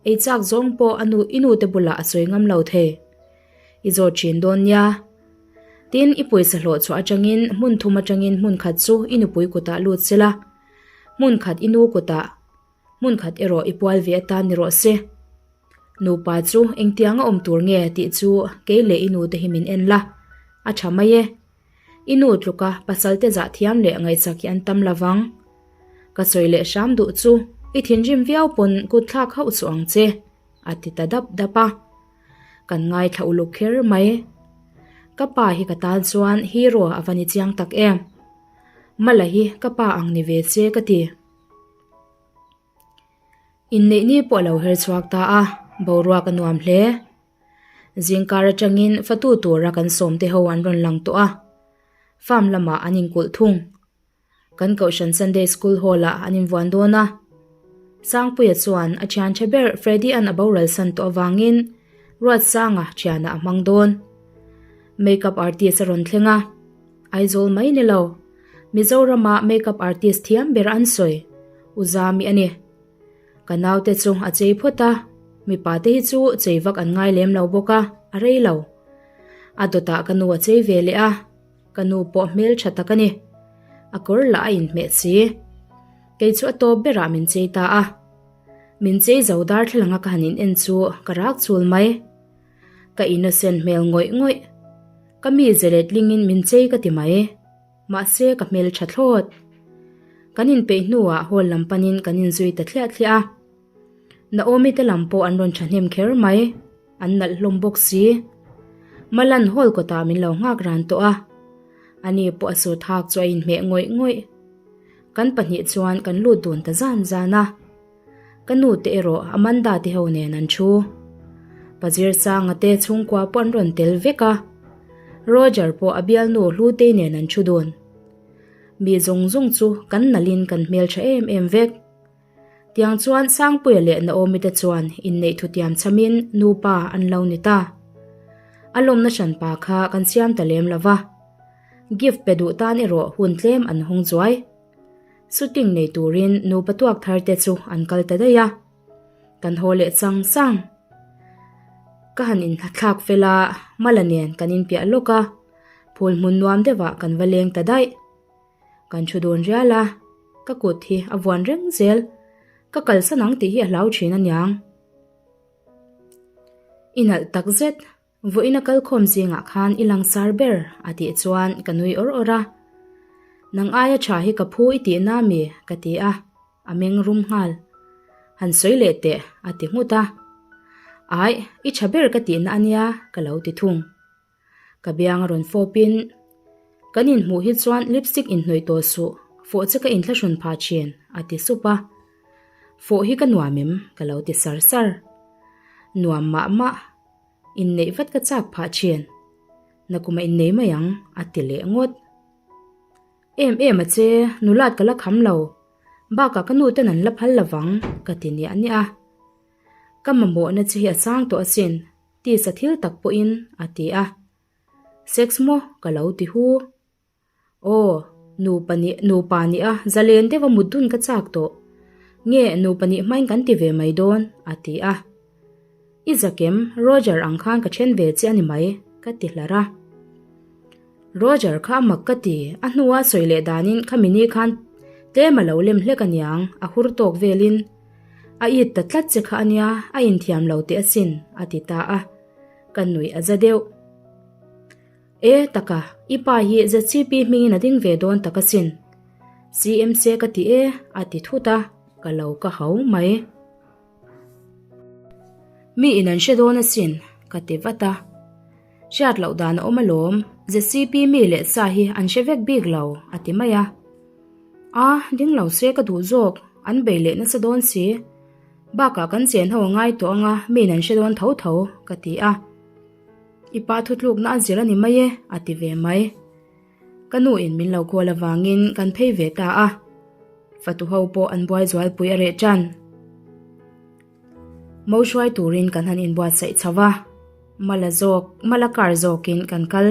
ei chak zawng pawh a nu i nute bulah a sawi ngam lo thei. I zawt thin dawn nia. Tin, i pawisa hlawh chhuah atangin hmun thum atangin hmun khat chu i nupui kutah lut se la, hmun khat i nu kutah, hmun khat erawh i pual ve atan ni rawh se. Nupa chu engtianga awm tur nge tih chu kei leh i nute hi min en la, a tha mai e. I nu tluka pasalte zah thiam leh ngaihsak hi an tam lo vang. Ka sawi leh hram duh chu i thinrim viau pawn kut thlak hauh suh ang che, a ti ta dap dap a. Kan ngaithla uluk kher mai. Ka pa hi ka tan chuan hero a va ni chiang tak em. Mala hi ka pa ang ni ve che ka ti. Inneih ni pawh a lo her chhuak ta a, boruak a nuam hle. Zingkar atangin fatu tura kan sawmte ho an rawn lang tawh a, farm lamah an inkulh thung. Kan Kohhran Sunday School Hall-ah an invuan dawn a. Sangpuia chuan a thian tha ber Freddy-a'n a boral san tawh avangin Ruatsanga thianah a hmang dawn. Make-up artist a rawn thleng a, Aizawl mai ni lo, Mizorama make-up artist thiam ber an sawi, U Zami a ni. Ka naute chu a chei phawt a, mipa te hi chu chei vak an ngai lem lo bawk a, a rei lo. A dawtah ka nu a chei ve leh a, ka nu pawh hmel tha tak a ni. A kawr lah a inhmeh si. Kei chu a tawp berah min chei ta a. Min chei zo darthlalang a ka han in en chu ka rak chul mai. Ka innocent hmel ngawih ngawih. Ka mi ze letlingin min chei ka ti mai. Mahse ka hmel tha thlawt. Kan inpeih hnuah hall lam panin kan inzui ta thliah thliah a. Naomi te lam pawh an rawn thahnem kher mai, an nalh hlawm bawk si. Malan hall kawtah min lo nghak ran tawh a, ani pawh a sut hak chu a inhmeh ngawih ngawih. Kan pahnih chuan kan lut dun ta zan zan a. Ka nu te erawh Amanda te ho nen an thu. Pazir Sanga te chhungkua pawh an rawn tel vek a, Roger pawh a bialnu Hlutei nen an thu dun. Mi zawng zawng chu kan nalhin kan hmeltha em em vek. Tiang chuan Sangpuia leh Naomi te chuan inneih thutiam chhamin nupa an lo ni ta. A lawmna hranpa kha kan siam ta lem lo va. Gift pe duh tan erawh hun tlem an hawng zuai. Shooting nei turin nupa tuak thar te chu an kal ta daih a. Kan haw leh chang chang. Ka han inthlak fel a, Mala nen kan inpiah lawk a, phul hmun nuam deuhah kan va leng ta daih. Kan thu dawn rial a, ka kut hi a vuan reng zel. Ka kalsan ang tih hi a hlau thin aniang. I nalh tak zet, vawiin a kalkhawm zingah khan i langsar ber a tih chuan ka nui awr awr a. Nang aia tha hi ka phu i tih na mi? ka ti a, a meng rum nghal. Han sawi leh teh a ti nghut a. Aih, i tha ber ka tihna ania ka lo ti thung. Ka biang a rawn fawp in, Kan inhmuh hi chuan lipstick inhnawih tawh suh, fawh che ka inthlahrun phah thin, a ti sup a. Fawh hi ka nuam em? Ka lo ti sar sar. Nuam mah mah. Inneih vat ka chak phah thin. Nakuma innei mai ang, a ti leh ngawt. Em em a che, nulat ka la kham lo. Bakah ka nu ten an la phal lovang, ka ti niah niah a. Ka mamawhna che hi a sang tawh asin, tisa thil tak pawhin, a ti a. Sex maw? Ka lo ti hu. Aw, nupa nih, nupa nih a, zalen deuha mut dun ka chak tawh. Nge nupa nih hmain kan ti ve mai dawn? a ti a. I zakem, Roger ang khan ka then ve che a ni mai, ka ti hlar a. Roger kha a mak ka ti, a hnua sawi leh danin khami ni khan tlem a lo lem hlek aniang, a hur tawk velin. A it ta tlat che kha ania, a inthiam lo teh asin, a ti ta a. Ka nuih a za deuh. E taka, i pa hi ZCP hmingin a ding ve dawn tak asin. CMC ka ti e, a ti thut a, ka lo ka hau mai. Mi in an hre dawn asin, ka ti vat a. Hriat loh dan a awm alawm, ZCP mi leh sa hi an hre vek bik lo, a ti mai a. A, ding lo se ka duh zawk, an bei leh nasa dawn si. Bakah kan chen ho a ngai tawh anga mi in an hre dawn tho tho, ka ti a. I pa thutlukna a zir a ni mai e, a ti ve mai. Ka nu in min lo call avangin kan phei ve ta a. Fatu ho pawh an buai zualpui a reh tan. Mo hruai turin kan han inbuatsaih chho va, mala zawk, mala kar zawkin kan kal.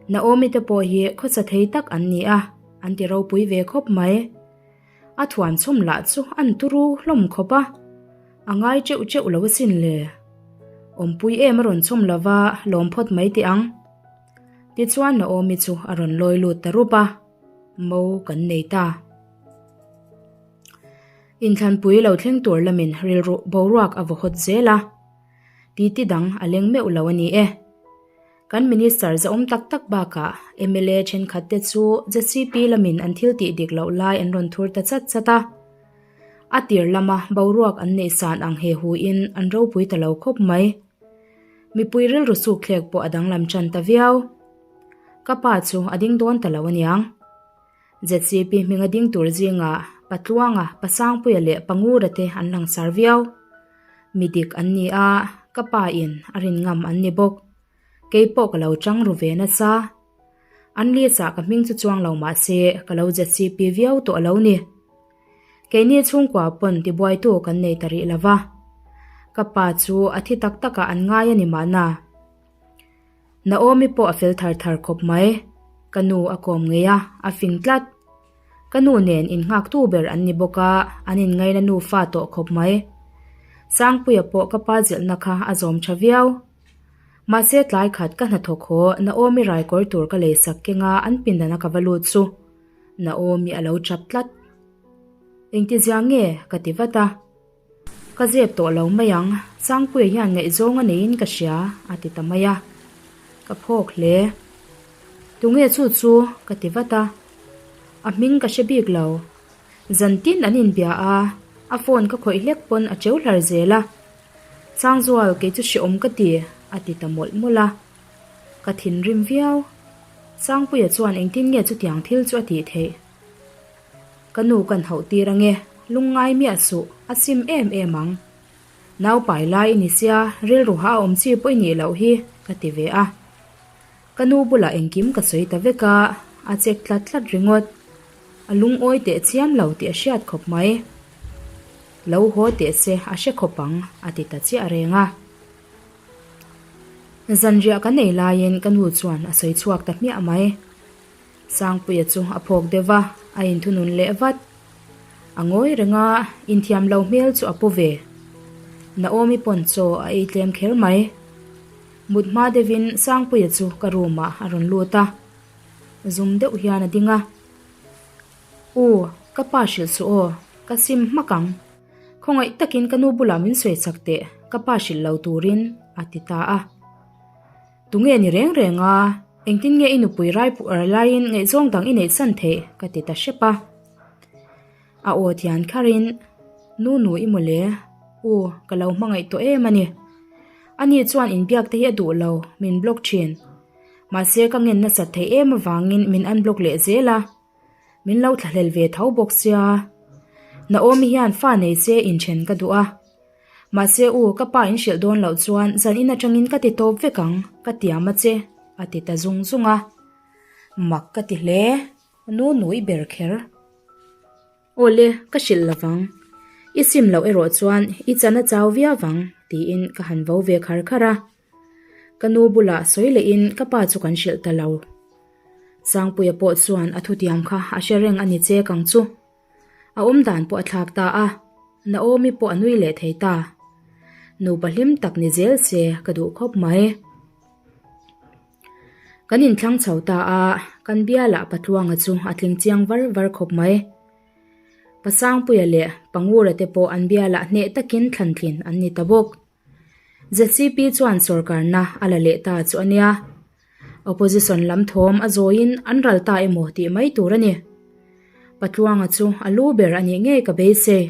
Naomi te pawh hi khawsa thei tak an ni a, an ti ropui ve khawp mai. A thuan chhawm lah chu an turu hlawm khawp a, a ngai teuh teuh lo asin le. Awmpui em a rawn chhawm lo va, lawm phawt mai teh ang. Tichuan Naomi chu a rawn lawi lut ta rup a, Mo kan nei ta. Inthlanpui lo thleng tur lamin rilru boruak a vaw hawt zel a, titi dang a leng meuh lo a ni e. Kan Minister zahawm tak tak bakah mla thenkhat te chu ZCP lamin an thil tih dik loh lai an rawn thur ta chat chat a. A tir lama boruak an neih san ang he hu in an ropui ta lo khawp mai. Mipui rilru suk thlek pawh a danglam tan ta viau. Ka pa chu a ding dawn ta lo aniang. ZCP hminga ding tur zingah Patluanga, Pasangpuia leh Pangura te an langsar viau. Mi dik an ni a, ka pa in a rin ngam an ni bawk. Kei pawh ka lo chang ru ve nasa. An list ah ka hming chu chuang lo mah se ka lo ZCP viau tawh a lo ni. Keini chhungkua pawn tibuaitu kan nei ta rih lo va. Ka pa chu a thi tak tak ah an ngai a ni mahna. Naomi pawh a fel thar thar khawp mai. Ka nu a kawm ngei a, a fing tlat. Ka nu nen innghaktu ber an ni bawk a, an inngaina nufa tawh khawp mai. Sangpuia pawh ka pa zilhna kha a zawm tha viau. Mahse tlai khat ka hnathawk haw Naomi raikawr tur ka lei sak kenga an pindana ka va lut chu Naomi a lo chap tlat. Engtizia nge? ka ti vat a. Ka zep tawh lo mai ang, Sangpuia hian ngaihzawng a neiin ka hria, a ti ta mai a. Ka phawk hle. Tunge chu chu? ka ti vat a. A hming ka hre bik lo. Zan tin an inbia a, a phone ka khawih hlek pawn a cheu hlar zel a. Sangzual, kei chu hreawm ka ti, a ti ta mawlh mawlh a. Ka thinrim viau. Sangpuia chuan engtin nge chutiang thil chu a tih theih? Ka nu kan hauh tir ange, lungngai miah suh, a sim em em ang. Nau pai lai i ni sia, rilru ha a awm chi pawh i nih loh hi, ka ti ve a. Ka nu bulah engkim ka sawi ta vek a, a chek tlat tlat ringawt. A lungawi teh chiam lo tih a hriat khawp mai. Lo haw teh se a hre khawp ang, a ti ta chiah reng a. Zanriah kan ei laiin ka nu chuan a sawi chhuak ta hmiah mai. Sangpuia chu a phawk deuh a, a inthunun leh vat. A ngawi reng a, inthiam lo hmel chu a pu ve. Naomi pawn chaw a ei tlem kher mai. Mut hma deuhin Sangpuia chu ka room ah a rawn lut a, zum deuh hian a ding a. U, ka pa hrilh suh aw, ka sim hmak ang. Khawngaih takin ka nu bulah min sawi chak teh, ka pa hrilh lo turin, a ti ta a. Tunge ni reng reng a, engtin nge i nupui rai puh laiin ngaihzawng dang i neih san theih? ka ti ta hrep a. A aw thian kharin, Nu nu i maw le? U, ka lo hmangaih tawh em a ni. Ani chuan inbiak te hi a duh lo, min block thin. Mahse ka ngen nasat theih em avangin min unblock leh zel a. Min lo thlahlel ve tho bawk sia. Naomi hian fa nei se inthen ka duh a. Mahse u, ka pa in hrilh dawn loh chuan zan in atangin ka ti tawp vek ang, ka tiam a che, a ti ta zung zung a. Mak ka ti hle, nu nui ber kher. Awle, ka hrilh lo vang. I sim loh erawh chuan i chan a chau viau vang, tiin ka han vo ve khar khar a. Ka nu bulah sawi lehin ka pa chu kan hrilh ta lo. Sangpuia pawh chuan a thutiam kha a hre reng a ni che kang chu. A awm dan pawh a thlak ta a, Naomi pawh a nui leh thei ta. Nupa hlim tak ni zel se ka duh khawp mai. Kan inthlang chho ta a, kan bialah Patluanga chu a tling chiang var var khawp mai. Pasangpuia leh Pangura te pawh an bialah hneh takin thlantlin an ni ta bawk. ZCP chuan sorkarna a la leh ta chu a nia. Opposition lam thawm a zawiin an ral ta emaw tih mai tur a ni. Patluanga chu a lu ber a nih ngei ka beisei.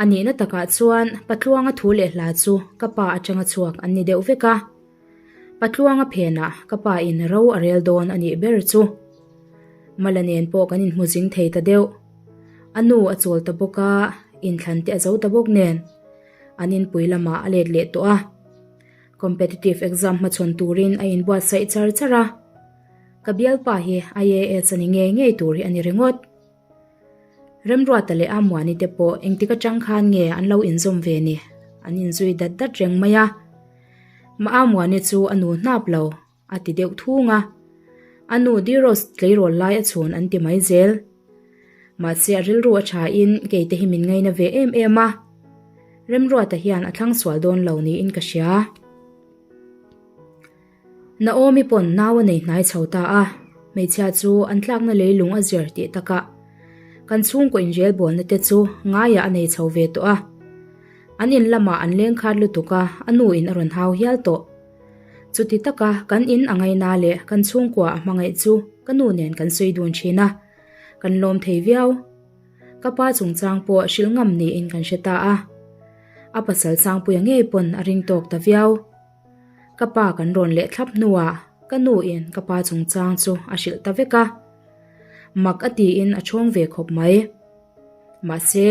A nihna takah chuan Patluanga thu leh hla chu ka pa atanga chhuak an ni deuh vek a. Patluanga phenah ka pa in ro a rel dawn a nih ber chu. Mala nen pawh kan inhmu zing thei ta deuh. A nu a chawl ta bawk a, inthlan te a zo ta bawk nen. An inpui lamah a let leh tawh a. Competitive exam hmachhawn turin a inbuatsaih char char a. Ka bialpa hi IAS a ni ngei ngei tur hi a ni ringawt. Remruata leh Amuani te pawh engtik atang khan nge an lo inzawm ve ni? An inzui dat dat reng mai a. Mah Amuani chu a nu hnap lo, a ti deuh thung a. A nu Diros tleirawl lai a chhun an ti mai zel. Mahse a rilru a tha in kei te hi min ngaina ve em em a. Remruata hian a thlang sual dawn lo niin ka hria. Naomi pawn nau a nei hnai chho ta a, hmeichhia chu an tlakna leilung a zir tih takah kan chhungkaw inrelbawlna te chu ngaiah a nei chho ve tawh a. An in lamah an leng khat lutuk a, a nu in a rawn hau hial tawh. Chuti taka kan in a ngaina leh kan chhungkua a hmangaih chu ka nu nen kan sawi dun thin a, kan lawm thei viau. Ka pa chungchang pawh hrilh ngam niin kan hre ta a, a pasal Sangpuia ngei pawn a ring tawk ta viau. Ka pa kan rawn leh thlap hnuah ka nu in ka pa chungchang chu a hrilh ta vek a, mak a tiin a chhawng ve khawp mai. Mahse,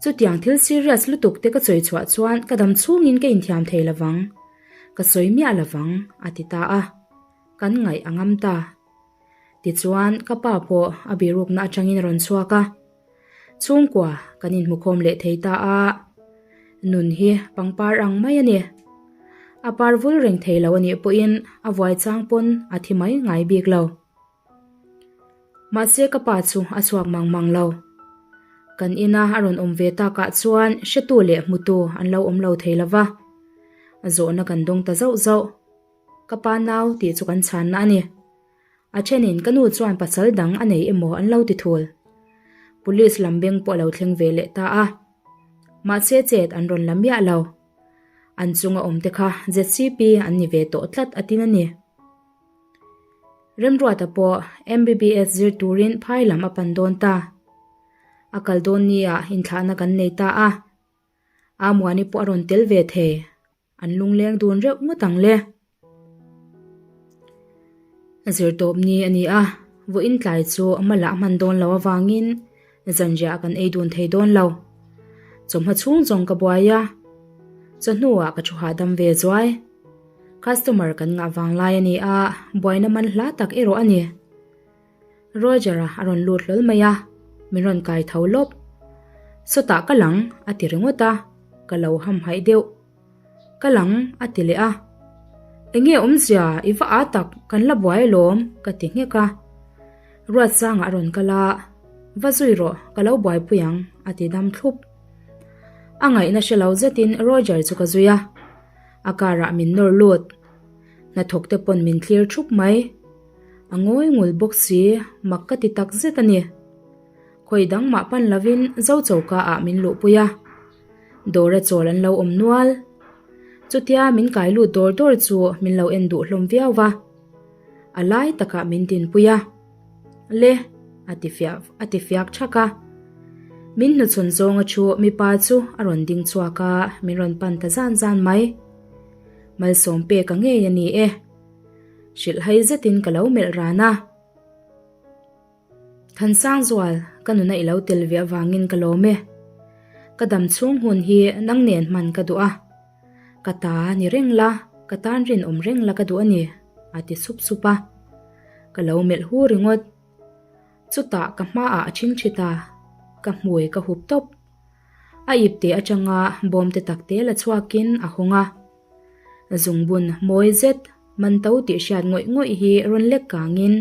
chutiang thil serious lutuk te ka sawi chhuah chuan ka dam chhungin ka inthiam thei lovang, ka sawi miah lovang a ti ta a, kan ngaih a ngam ta. Tichuan ka pa pawh a birukna atangin a rawn chhuak a, chhungkua kan inhmukhawm leh thei ta a, nun hi pangpar ang mai a ni. A par vul reng thei lo a nih pawhin a vuai chang pawn a thi mai ngai bik lo. Mahse ka pa chu a chhuak mang mang lo. Kan ina a rawn awm ve takah chuan hretu leh hmutu an lo awm lo thei lo va, a zawhna kan dawng ta zauh zauh. Ka pa nau tih chu kan chhanna a ni. A thenin ka nu chuan pasal dang a nei emaw an lo ti thul. Police lam beng pawh a lo thleng ve leh ta a. Mahse chet an rawn la miah lo. An chunga awmte kha ZCP an ni ve tawh tlat a tin a ni. Remruata pawh MBBS zir turin phai lam a pan dawn ta. A kal dawn nia inthlahna kan nei ta a. Amuani pawh a rawn tel ve thei. An lungleng dun reuh ngawt ang le. Zirtawp ni a ni a, vawiin tlai chu mala a hman dawn lo avangin zanriah kan ei dun thei dawn lo. Chawhma chhung zawng ka buai a, chawhnuah ka thu hahdam ve zuai. Customer kan ngah vang lai a ni a, buaina man hla tak erawh a ni. Roger-a a rawn lut hlawl mai a, min rawn kai tho lawp. Sawtah ka lang a ti ringawt a, ka lo hamhaih deuh. Ka lang a ti leh a. Enge awmzia i va â tak kan la buai alawm ka ti nghek a. Ruatsanga a rawn kal a, Va zui rawh ka lo buaipui ang a ti dam thlup. A ngaihna hre lo zetin Roger chu ka zui a, a car ah min nawr lut. Hnathawk te pawn min thlir thup mai. A ngawi ngul bawk si, mak ka ti tak zet a ni. Khawi dang mah pan lovin zo choka ah min luhpui a. Dawra chawl an lo awm nual. Chutia min kai lut dawr dawr chu min lo en duh hlawm viau va. A lai takah min dinpui a. Le, a ti fiah a ti fiak thak a. Min hnuchhawn zawnga thu mipa chu a rawn ding chhuak a, min rawn pan ta zan zan mai. Malsawm peka ngei a ni e. Hrilhhai zetin ka lo melh ran a. Thansangzual, ka nuna i lo tel ve avangin ka lawm e. Ka dam chhung hun hi nang nen hman ka duh a. Ka ta ni reng la, ka tan rinawm reng la ka duh a ni, a ti sup sup a. Ka lo melh hu ringawt. Chutah ka hmaah a ṭhingṭhi ta, ka hmui ka hup tawp. A ipte atanga bawm te tak te la chhuakin a hawng a. Zungbun mawi zet man to tih hriat ngawih ngawih hi rawn lek kangin,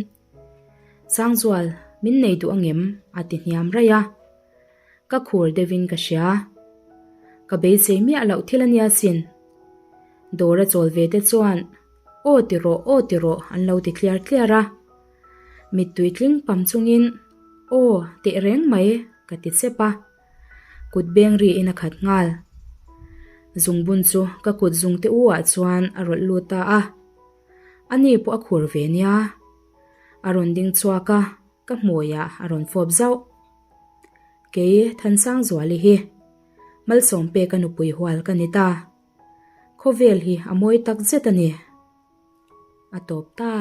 Sangzual, min nei duh angem? a ti hniam raih a. Ka khur deuhin ka hria. Ka beisei miah loh thil a nia sin. Dawr a chawl ve te chuan, Aw ti rawh, aw ti rawh an lo ti tliar tliar a. Mittui tling pam chungin, Aw, teh reng mai, ka ti chep a. Kut beng riin a khat nghal. Zungbun chu ka kut zungte u ah chuan a rawlh lut ta a. Ani pawh a khur ve nia. A rawn ding chhuak a, ka hmuiah a rawn fawp zauh. Kei Thansangzuali hi Malsawm peka nupui hual ka ni ta. Khawvel hi a mawi tak zet a ni. A tawp ta.